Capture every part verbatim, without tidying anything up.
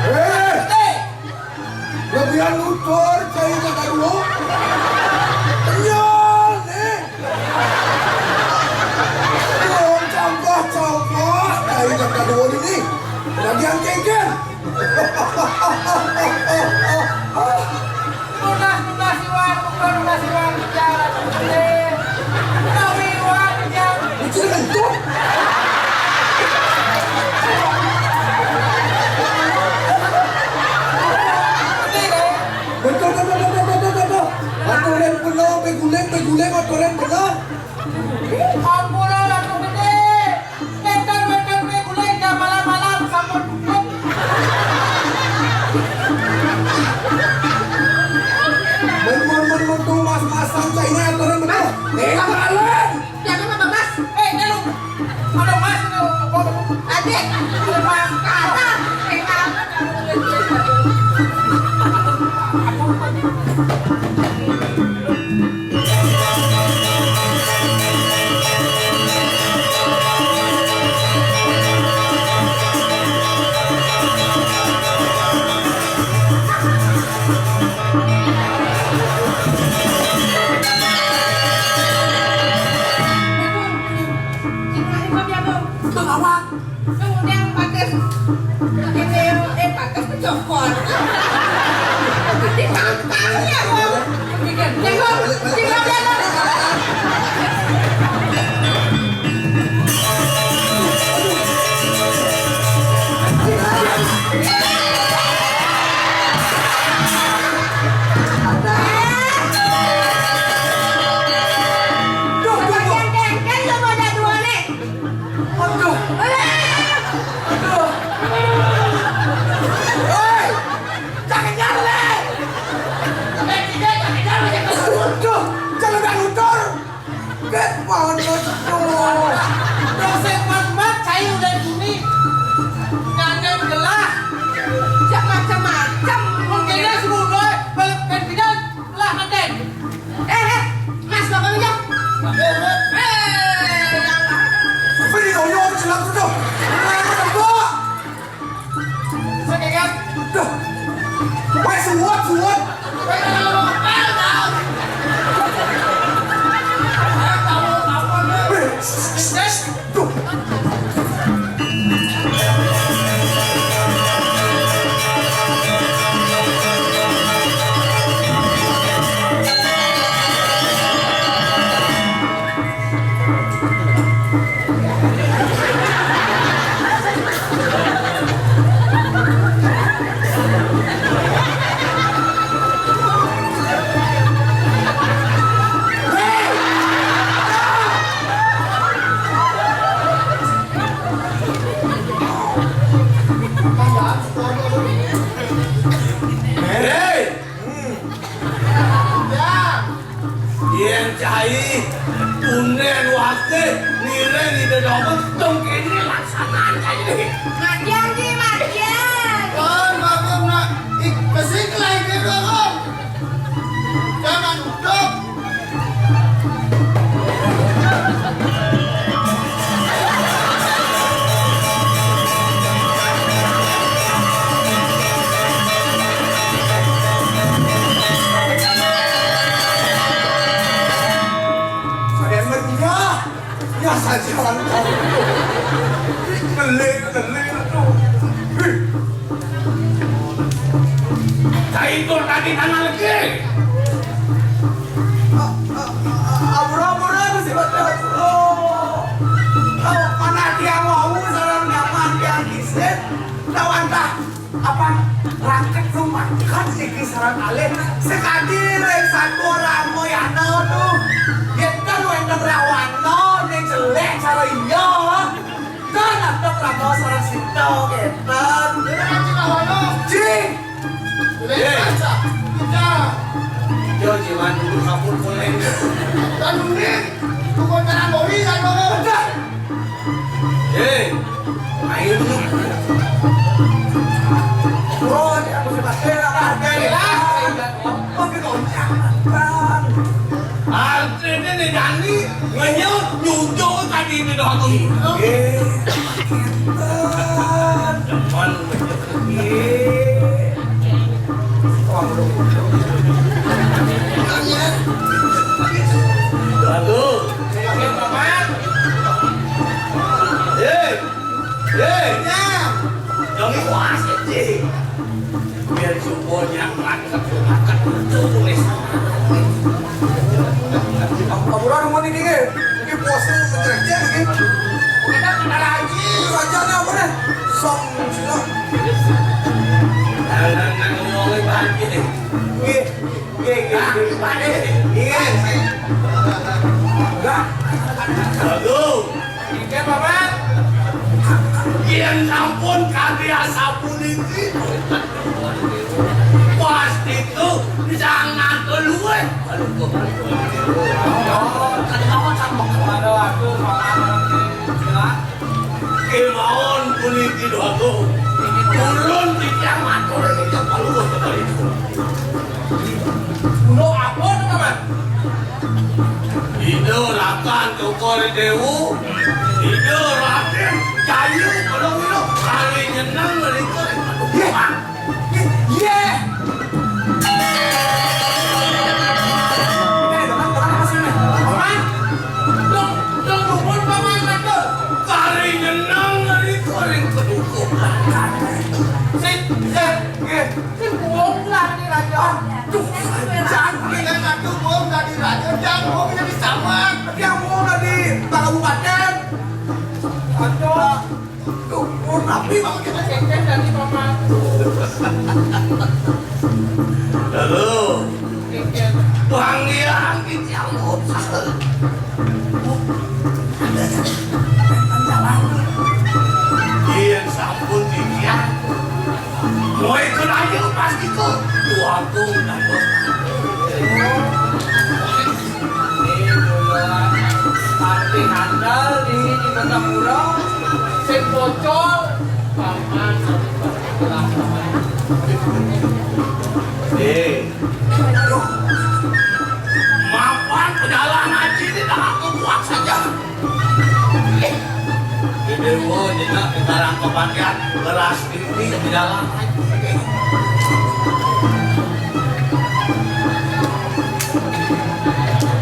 Eh, lebihan nutur, cai kakadua. Kenyal nih. Belum cangkah-cangkah, cai kakadua ini. Bagian kengken. Tunas, tunas iwak, tunas iwak, bicara. Tahu iwak, bicara. Itu kentut. Betul, betul, betul, betul, betul, betul. Aturan benar, beguling, beguling, aturan benar. Ampura, Ratu Gedé. Wénten, wénten, beguling, jam malam-malam, sampun tutup. Mun, mun, mun, mun, tuh, mas-masan, cainé aturan bener. Eh, balen. Jangan sama Mas. Eh, eh, lu. Ada Mas itu. Adik. Ada Mas. Kata. Eh, apa? Bang Awak. Kemudian pakai video, eh, pakai kecokot. Ditantang ya, Bang. Nengok, tinggal dia, Bang. Duh, duh, duh. Bagian kengkeng lo pada dua nih. Aduh. Aduh. Hei, jangan nyalek. Aduh, jangan nyalek. Ket panas tuh. Dosen mat-mat, cai udah gini. Ngangen gelah. Siap macam-macam. Mungkinnya suruh doy, balik ke bidan, lah manten. Eh, eh, Mas, bapak minjem. Eh, ya Allah. Apa ini, Toyo, celak tuh? Nah, apa? Sakit kan? Duh. Wes, suwet, suwet. Wes, kalau mau kepal, tau. Wes, duh. Hei! Hmm. Ya. Yén cai tunen waké ngiring ida dogén tong kéné laksanaan cai. Matian, Ji, matian. Kon maklum nak, ik, kesik lagi dogén. Jangan dok. Saya mah iya. Ya saja. Ngelih, ngelih, aduh. Hih. Saya itu tadi tanah lagi. Ampura, ampura, Gusti Patih. Oh. Oh, mana tiang wau sareng nyaman tiang isin. Tawantah apa raket rumaket niki sareng alih. Sakadi ring satua Ramayana tuh. Yén kan wénten Oh, seorang Sinto, kénten. Cing. Yo, jiman dulu kabur boleh. Kan unik. Bukan cara bori kan lo. Hei, ayo dulu. Bro, ini aku sudah kira harga ya. Apa kita ucapkan? Artinya nih Dani, ngenyot nyujo tadi ini doang. Iya. Demen. Iya. Aduh. Hei. Hei. Dong, iwas, cing. Biar subuhnya mantep, mantep, tulis. Kamu orang mau nih, Ding, ya? Ini puasa sejejer, gitu. Kita kenal lagi. Raja nih apa nih? Song, sila. Nah, nah, nah, ngomongin balik ini. Iya, iya, iya, iya. Iya. Enggak. Aduh. Iya, Bapak. Yén sampun kadi asapuniki, pasti tu sangat luwih. Aduh, kok. Aduh, aduh, aduh, aduh. Kémawon puniki, lho, aku. Purun titiang matur ingkang paluhur kekalih. Kula ampun, Paman. Ida Rakan Cokor Dewa, Ida Raden Jaya Palawira kari nyeneng rika ring padukuhan. Yé. Paman, dong, dong, nuwun, Paman, matur. Kari nyeneng rika ring padukuhan. Sip, sip, nggih. Sing wong lali raja. Duh, jangan bilang aku wong lali raja, jangan wong jadi sama. Dia wong lali kabupaten. Aduh. Duh, wong rapi banget kita cengkeh dari paman. Halo. Cengkeh. Panggil angin yang mutar. Iya, sampun titiang. Mau ikut aja pas gitu. Waduh, udah bos. Ini duluan. Arti handal di sini Kota Pura. Sing bocor. Paman. Eh. Mapan pejalan haji ini dah aku buat saja. Di Dewa jenak di Karang Kepatian, beras pipi di dalam.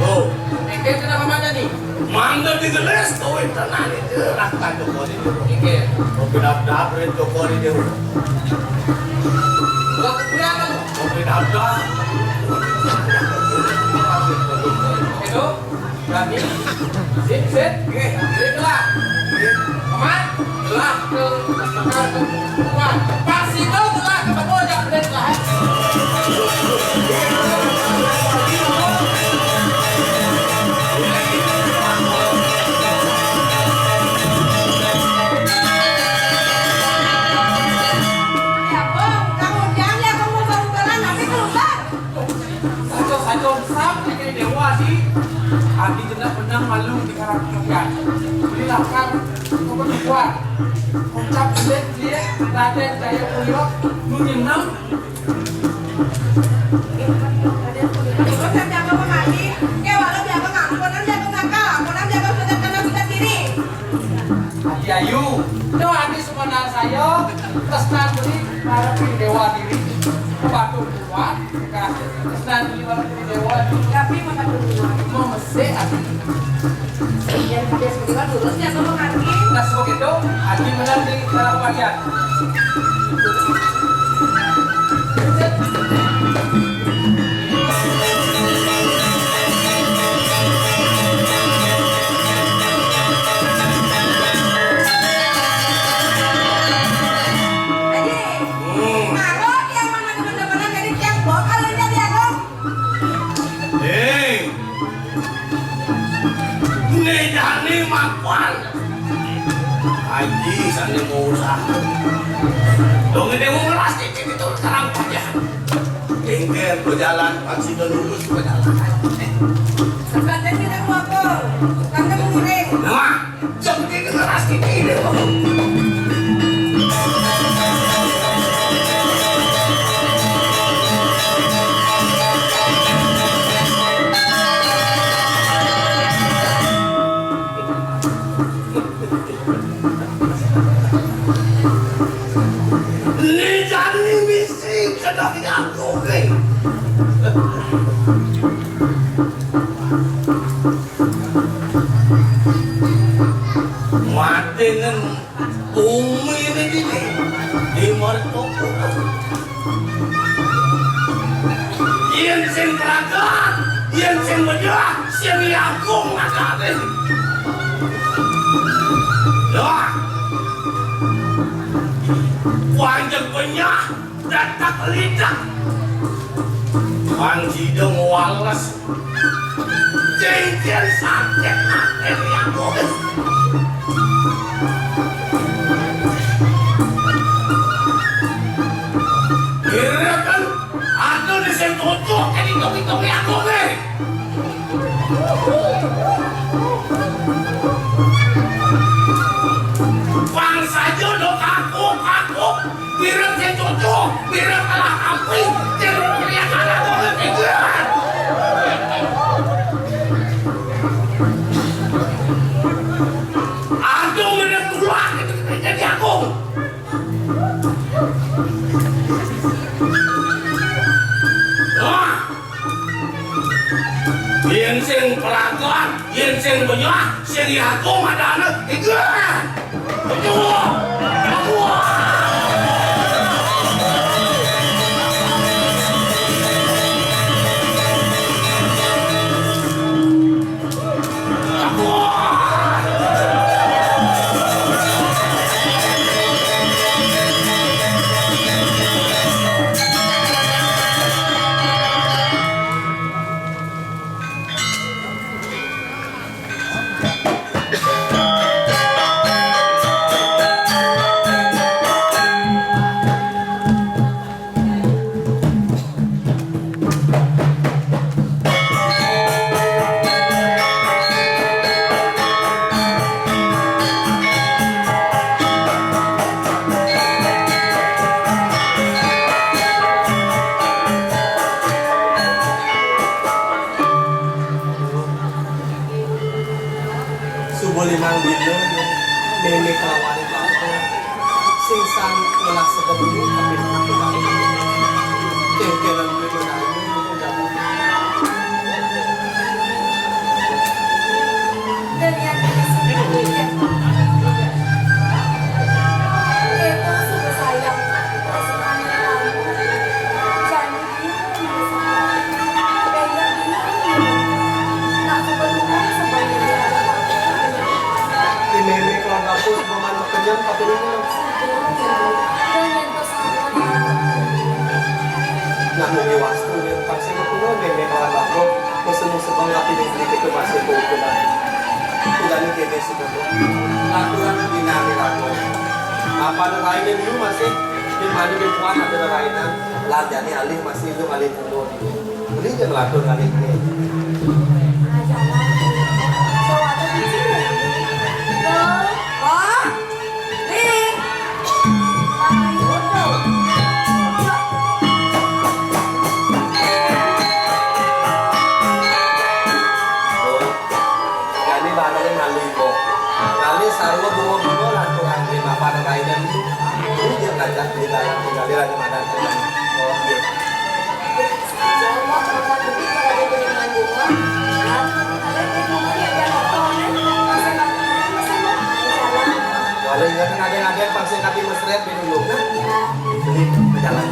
Oh. Ini kenapa mana nih? Mangga digelis, kawin tenan itu, rakan Joko di Dewa. Oke. Kopi dap-dap, rin Joko di Dewa. Buat kuburan kamu? Kopi dap-dap. Itu. Berani? Sip, sip. Nggih. Nggih, telah. Nggih. Aman? Telah. Ke, ke, ke, ke, pas itu telah ketemu aja, udah telah. Ya, Bang, kamu jangan ya, kamu baru jalan, nanti keluar. Saja-saja sampai ke Dewa di adi jenak menang malu di karang kalian. Beli lakar, kau berdua. Ucap jelek dia, Raden Jaya Puyo, menyenang. Terus yang jaga pemati, ya walau jaga ngaku, dan jaga ngakal, dan jaga sudah kena sudah kiri. Adi ayu, no adi sebenarnya saya, tresnan beri, ngarepin Dewa diri. Patuh. Wah, kasih. Terus nanti malam ini Dewa. Tapi makan dulu. Mau mesé, Abi. Yang kerja sendiri kan lurusnya sama Kardi. Nah, seperti itu, Abi menang di dalam bagian. Aji, marot yang mana teman-teman jadi tiang bokal aja dia, Kong. Hei. Né jani mapan. Aji, sane mau usaha. Dong gede mau ngeras dikit itu sekarang aja. Tinggal berjalan, pasti udah lulus berjalan. Bukan kita mau apa? Bukan kita mau ngiring. Nah, jam ini ngeras dikit itu. Ni jani misi kena diaku ni. Mati ngen bumi ni dini. Di mertuku. Yen sing pragat, yen sing bedah, sing yagung adaté. Lah, panjang penyah, datak lidak. Pang sida ngwales. Cincin sakit até yagung. Ira kan, aku di sing cocok, kan itung-itung aku, nih. Bangsa jodoh aku, aku. Ira sing cocok, ira kalah api, ira kalah aku, nih. Aduh, ira tulak, itu jadi aku. Wah! Yén sing pragat, yén sing benyah, sing yagung adané, iku. Iku. Iku. Subuh limang dina, mémé kalawan bapa. Sing san ngelah sebab ini, tapi tapi kali. Kéngkélan duit menawi, udah. Dari hati sendiri, ya. Kita sudah sayang, perasaan kamu. Jadi, Ini mémé kalau dapur cuma makan kenyang tapi ini. Nah, mungkin wastu ya, pasti aku mau mémé kalau dapur, mau semua sebang tapi di sini kita masih buku. Udah nih, gini sih, Bu. Aturan di nami lagu. Apa ada lainnya dulu masih? Di mana di puan ada lainnya? Lah, jadi alih masih itu alih dulu. Beli aja ngelatur kali ini. Kami bakal malu ibu. Kami sarwa bunga-bunga lanturan di mapan kainan. Ini dia ngajak di dalam tinggal di lagi makan. Oh, iya. Kalau ingat ada-ada pasti kami mesret di dulu, nah. Jadi, berjalan.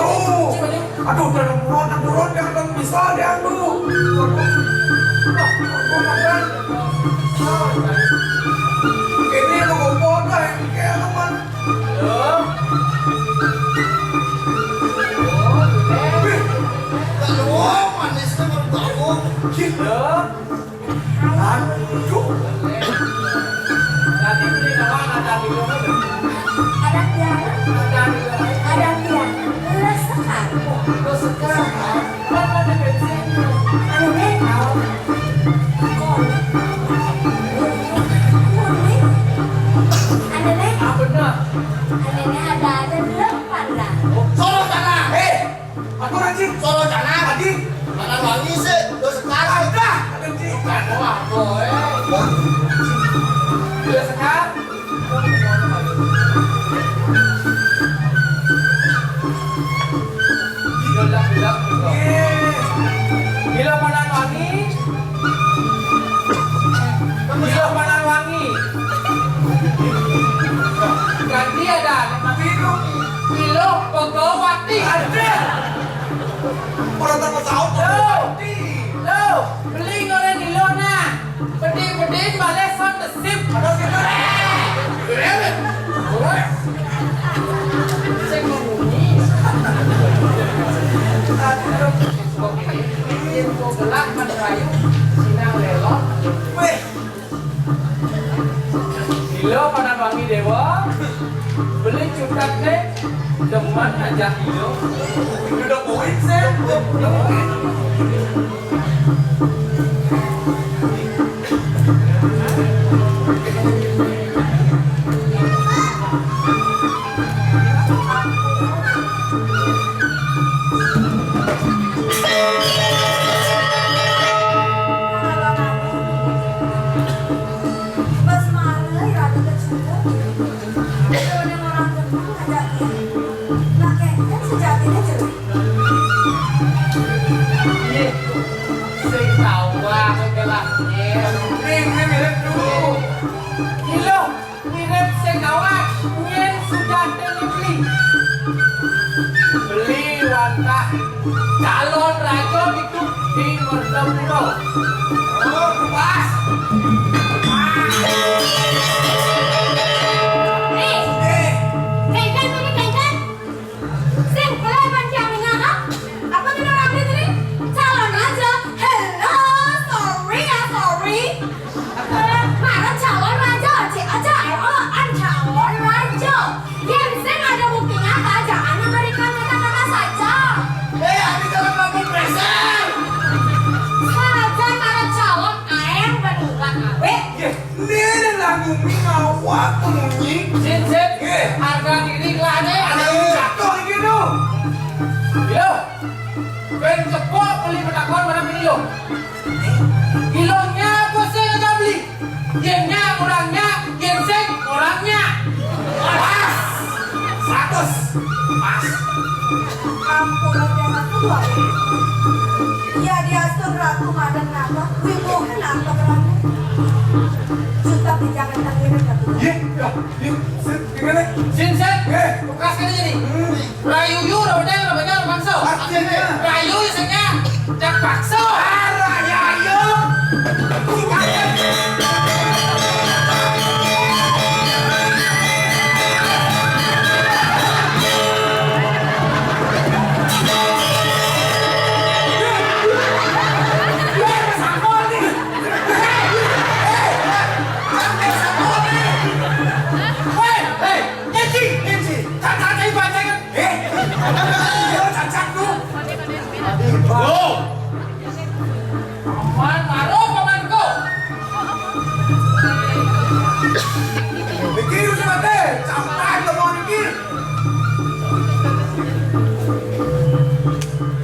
Aduh, aduh, udah turun, udah turun, jangan bisa, dia tuh. Waduh. Wah, gua makan. Ini mau gua potong, kayak teman. Loh. Loh, gede. Wih. Loh, manisnya baru tahu. Loh. Aduh. Tadi beli apa? Ada di mana? Ada tiang. Ada di mana? Ada tiang. Lesekar. Lesekar. Mana ada bensin? Ada bensin. Kuning. Kuning. Ada bensin. Ah, benar. Ada bensin, ada, ada delapan lah. Solo sana. Hei, aku lagi. Solo sana. Lagi. Mana wangi sih? Lo sekarang. Ada, ada, Ci. Bukan, wah, boy. Lo sekarang. Gila, gila, gila. Gila Panan Wangi. Gila Panan Wangi. Ganti ada. Gila Pegawati. Ada. Orang tanpa tahu. Lo, lo, beli goreng gila nah. Pedih-pedih balik son desip. Ada sih. Sing ngomongin. Info gelap, Mas Rayu, Sinang Lelong. Weh. Gila Panan Wangi Dewa. Beli cutat deh. Demen aja gila. Udah poin sih. Udah poin. Bas malih Ratu Kecubung, dening orang demen ngajak dia. Lah, kenten sejatine jerih. Nggih, sing tau wae kowe lah, nggih. Ning, ning, ning, dulu. Iki lho, mirip sing kawan, yen sudah beli. Beli wantah calon raja itu di Mertapura. Oh, pas. Eh, eh, kenten, kenten. Sing, boleh apa dia mengaku? Apa tidak orang ini? Calon raja. Hello, sorry ya, sorry. Para calon raja, cek aja, ayo, an calon raja. Yang sing ada buktinya apa? Jangan memberikan kata-kata saja. Eh, ada calon kamu present. Saja para calon, aeng benukan awe. Ini nang ngomong awak munyi. Sin, sin. Nggih. Harga diri kelane ada ini jatuh iki lho. Yo. Ben cepok beli petakon mana beli yo. Kilonya apa sih yang beli? Yennya orangnya, yen sing orangnya. Pas. Seratus. Pas. Ampun, udah aku dua. Ya diastun ratu madan napa? Wibuhan napa kerana? Juta pijangan tak mirip ratu. Iya, iya, iya. Sin, gimana? Sin, sin. Eh. Tukas kan ini. Hmm. Rayu yu, udah benar, udah benar, bakso. Artinya? Rayu isinya, dak bakso. Ah, rayu. Hei, hei, nyeci, nyeci. Cacat, cacat, cacat. Eh, ada yang cacat tuh. Loh. Paman, maro pamanku. Niki wis mate, campur temen niki.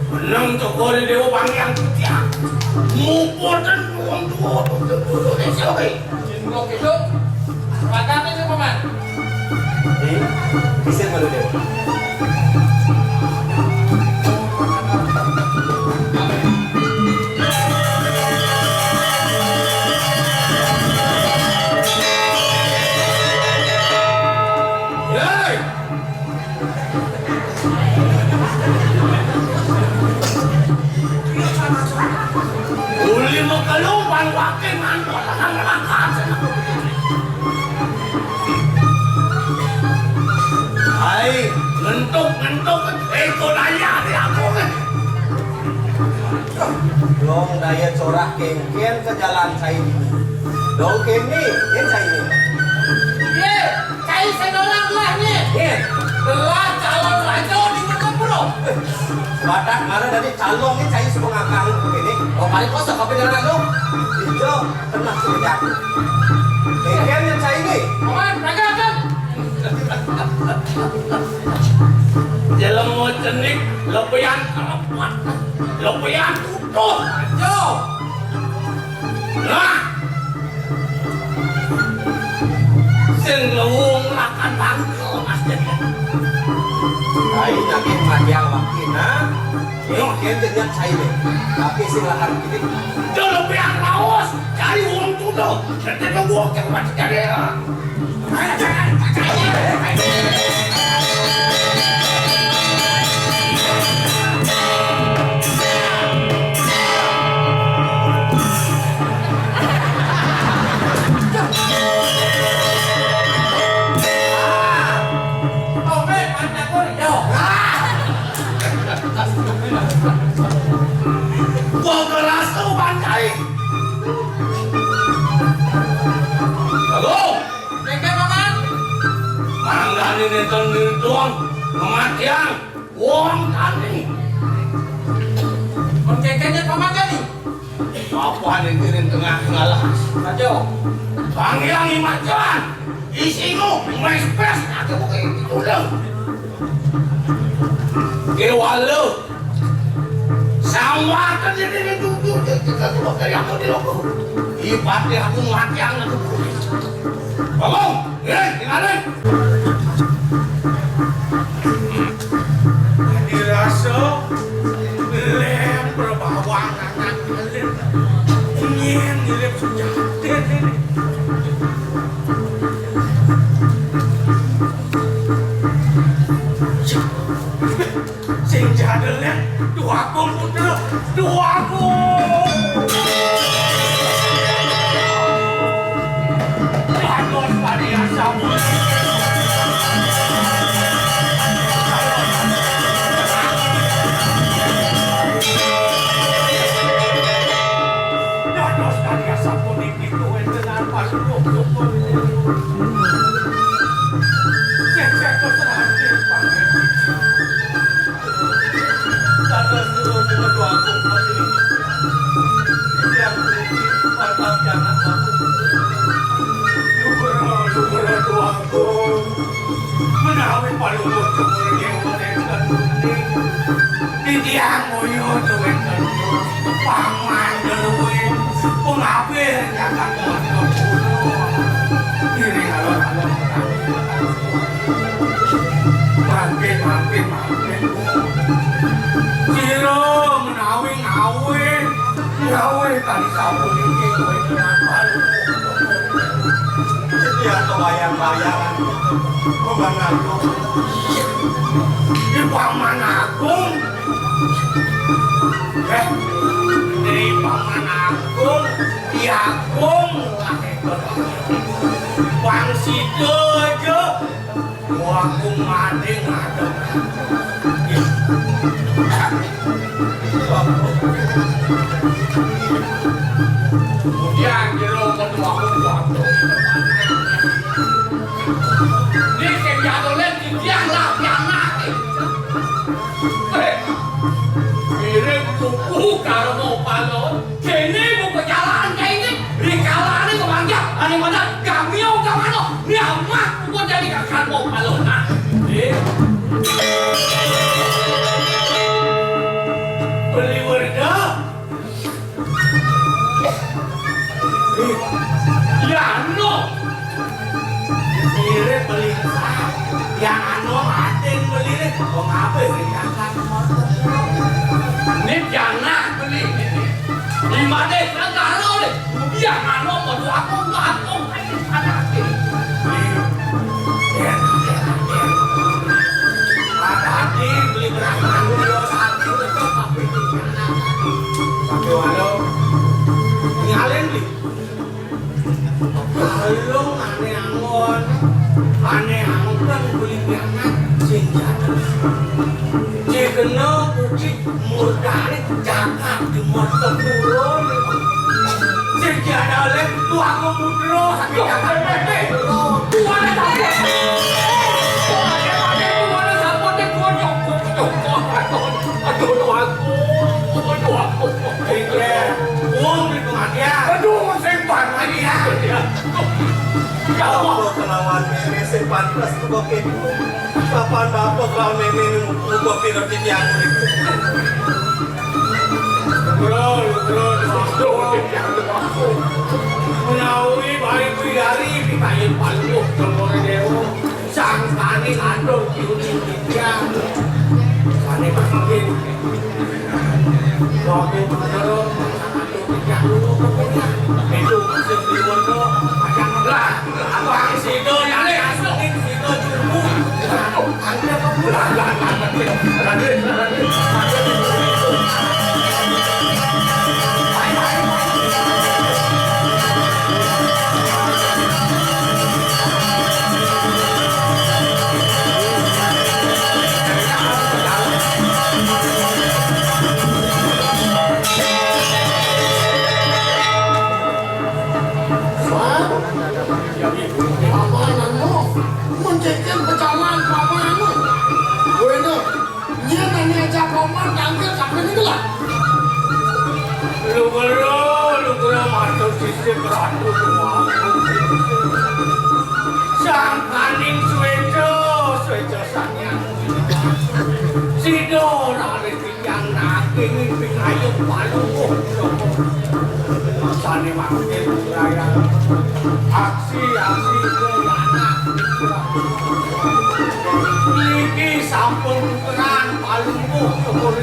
Menang cokore Dewa Pangeran Titiang. Mupoten wong tuwa, wong tuwa, wong tuwa, wong tuwa. Jin kok gitu. Sepakat itu, Paman. Di, isin malu, Dewa. Hei! Iko daya di aku nih. Dong daya corah kéngkén ka jalan cai ini. Dong kéné, yén cai ini. Yé, cai sénolang gelah né. Yé. Gelah calon rajo di Martapura. Badak mana dari calon né cai sepengakang ini. Oh, paling kosong apa jalan lu? Ijo, tenang sudah jago. Kéngkén yén cai ini. Paman, tagakan. Jelema cenik, lebihan kerepet, lebihan utuh. Yo. Nah. Sing lewung lakan bangkel, Mas. Ai, tapi mati awak, nah. Yo, yén jenjang cai deh. Tapi sing lakan gede. Yo, lebihan raos, cari wong tudo. Jadi gua kira mati jadi. Gua ngerasa uban cai. Agung. Kéngkén, Paman. Manggané nénten ngitung ngematiang wong tani. Mun kéngkén nyén Paman kani? Apa ning kiring tengah ngalas? Rajo. Bang Hyang Imacan. Isinu mespes aku bukan itu dong. Kewala. Sawatan ini duduk kita tuh dari aku di loko. Ipatnya aku mati anak. Bangun, eh, tinggalin. Dirasa lem berbawang anak alit. Ingin ngilip senjata ini. Sing jadel ya, Duagung putra, Duagung. Dados pariasa. Dados pariasa puniki kuwi tenan Mas. Cecek kok terakhir, Pak. Dados dulu dengan Duagung Pati. Yang berhenti pada anak aku. Syukur, syukur Duagung. Menawi palungguh syukur yang mereka. Titiang moyo tuwin terus. Paman deluwin. Pengabih jagat warga kuno. Diri alon-alon. Mangke, mangke, mangke. Sira menawi ngawé, ngawé kali sapuniki kowe kenapa? Setiap bayang-bayangan. Bukan aku. Di Paman Agung. Eh, di Paman Agung, di Agung. Bang Sida aja. Wah, aku mati ngadeg. Kemudian di rumah tua aku waktu ini sing jatuh lagi dia lah yang mati. Eh, mirip tubuh karena balon. Kéné buka jalan kayak ini, rikalane kemanjat, ane mana gamio kamano, niamat buka jadi kakan mau balon. Nah, eh. Beli Werda. Eh, ya no. Sire beli. Ya anu ating beli. Kok ngape beli kakan motor? Ini jana beli ini. Di mana kan karo deh. Dia anu mau aku nggak aku. Murdané jagat di mata pura. Sing diandalé tuang mudra saking jagat. Tuane sampun. Tuane, tuane, tuane sampun, tuane nyokot, nyokot. Aduh, aduh, aduh, aku. Aduh, aku. Iya, wong di kematian. Aduh, sing ban lagi ya. Ya Allah. Apa kelawan mémé sing pantes kok kéto? Kapan bapak kelawan mémé ngukup pira titiang urip? Lho, lho, lho, lho. Menawi bayi bidari pitayen paluh Cokor Dewa, sangkane atur kiuni titiang. Sane mangkin. Waktu menawa Pamananmu mencicil pecalang pamanmu. Wena, yen ane aja paman tangkil kabeh iki lah. Lugero, lugero matur sisip ratu tuaku. Sangkaning suweca, suweca sanyang. Sida ora Yang nanging pingayuh paluh. Sane mangke pelayan. Aksi, aksi, anak. Niki sampun tukeran paluh sekolah.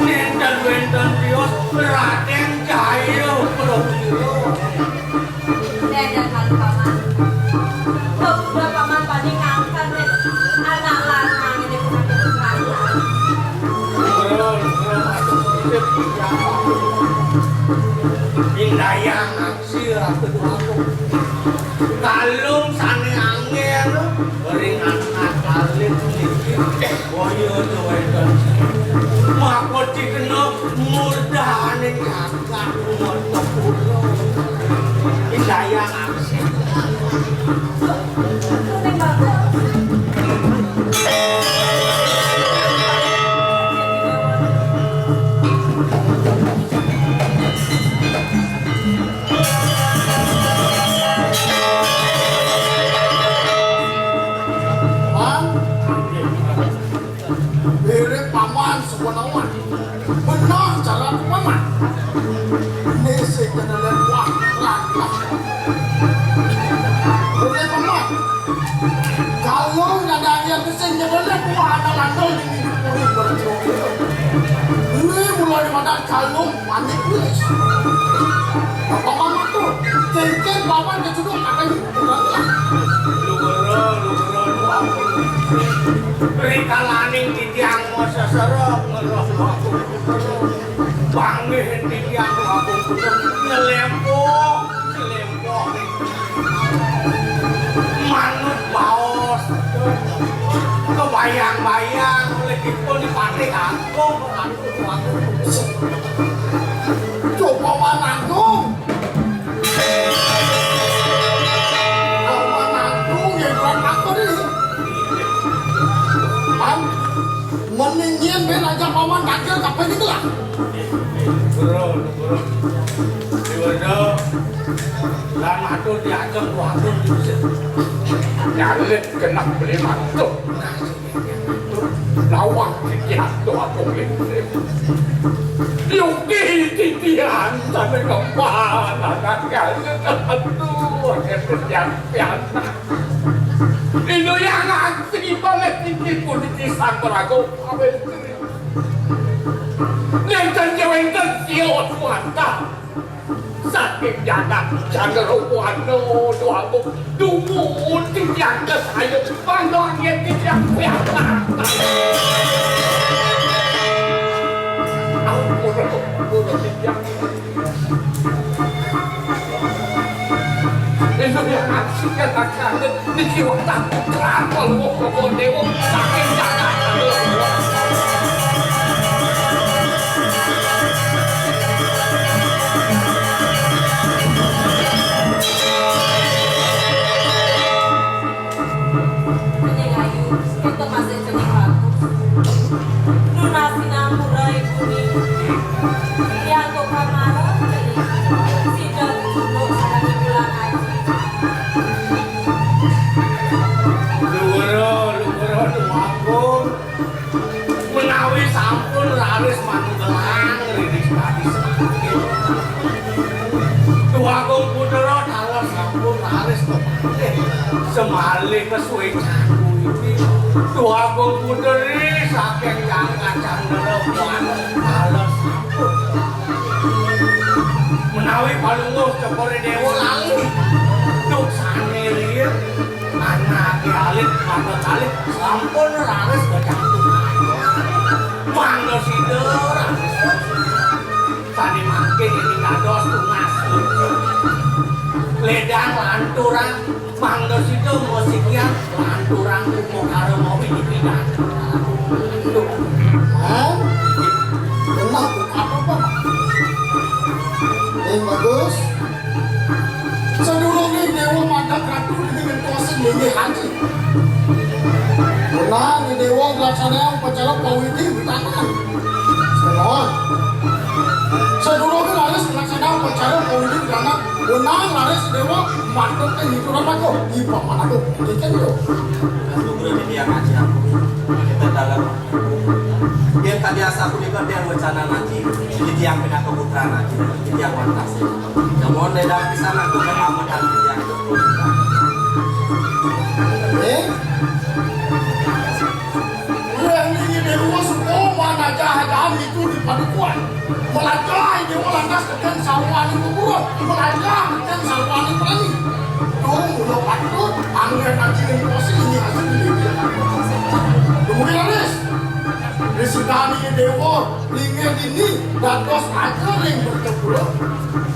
Nenten wenten tios Raden Jaya Prawira. Dadan malu paman. Kok paman paling ngangkat, Nek? Anak lanang ini bukan itu. Indayang aksi ratu aku. Kalung sane angel, ring anak alit niki. Boyo tuwedan. Mako dikena murdane kakak. Indayang aksi. Bang, mirip paman sepenuhan. Benar cara paman. Ini sing kenalan wah langkah. Mirip paman. Kalau nggak ada yang sing kenalan wah anak landol ini kulit berjuang. Ini mulai pada kalau Panik wis. Bapak Mamat tuh, cengcen bapak kecuduk apa ini? Lugero, lugero, lugero. Rikalaning titiang masa serem, ngeroh aku. Banggih titiang aku. Nyelempoh, nyelempoh. Manut baos. Kebayang-bayang oleh kita di Patih Agung. Coba mananggung. Coba mananggung ya, bukan aku nih. Pan, mending yen ben aja paman tangkil kabeh iki lah. Bro, bro. Diwono. Lan matur diajeng waduh diusir. Nyalit kena beli mantuk. Nawang titiang to aku ngirim. Yuki titiang sane kempan anak kali tentu akan titiang pianak. Ino yang nganti balik tinggi puniki sang prago pawestri. Nenten jewenten sio suanta. Saking jagat Candrawata, dumun titiang kesayuk, panggon yen titiang pianak. Ampun, ampun, titiang. Itu yang aksi katakan, niki wetah putra, kalau mau dewa, saking jagat. Sinampurai buni. Yang kok kamara, sida duduk sareng bulan aji. Luhur, luhur, luhur. Menawi sampun raris manugelang riris tadi sakit. Duagung Putra taler sampun raris kemalih. Semalih kesuwe jago iki. Duagung Putri saking Jangkacandra taler sampun. Menawi palungguh Cokor I Dewa lali. Duksane riyin. Anake alit, mata alit, sampun raris kecangkeman. Mangda sida raris. Sane mangkin ini dados tunas. Ledang lanturang, mangda sida masikian lanturang upakara mawi dipidan. Hah? Kenapa? Apa, Pak? Eh, bagus. Sadurunge Dewa madhep ratu niki ngentosin linggih haji. Wenang Dewa nglaksanakake upacara pawiti witangan. Semoga sadurunge raris nglaksanakake upacara pawiti witangan, wenang raris Dewa madhep ing hitungan ratu. Iba manaku, iki lho. Anugerah titiang aji aku. Kita dalam. Yen tadi asa punika tiang wecanan aji, titiang pinaka putra aji, titiang wantah. Namun ledang pisan aku kelametan titiang. Eh? Yen ini Dewa Sukma manajah-ajah itu di padukuhan. Melajah ini lantas keten sawan itu burung. Melajah keten sawan itu berani. Dong, udah patut, angin aji yang posisi ini aji di. Kemudian, Ris, Ris Dani Dewa, linggih ini, dados aja ring bertepura.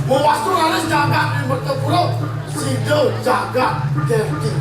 Mewastu raris jagat ring bertepura. Sida jagat Kerti.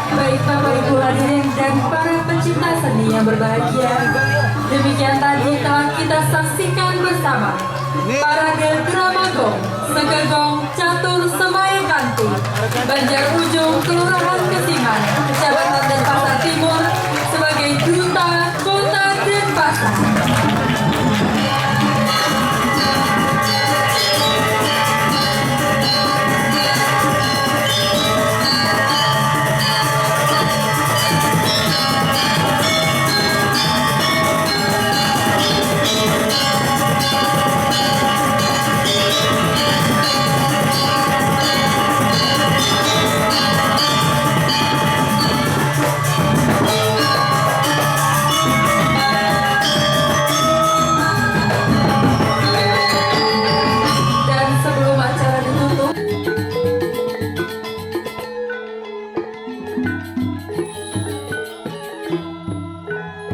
Baik Bapak Ibu hadirin dan para pecinta seni yang berbahagia, demikian tadi telah kita saksikan bersama parade drama gong Segegong Catur Semai Kanti Banjar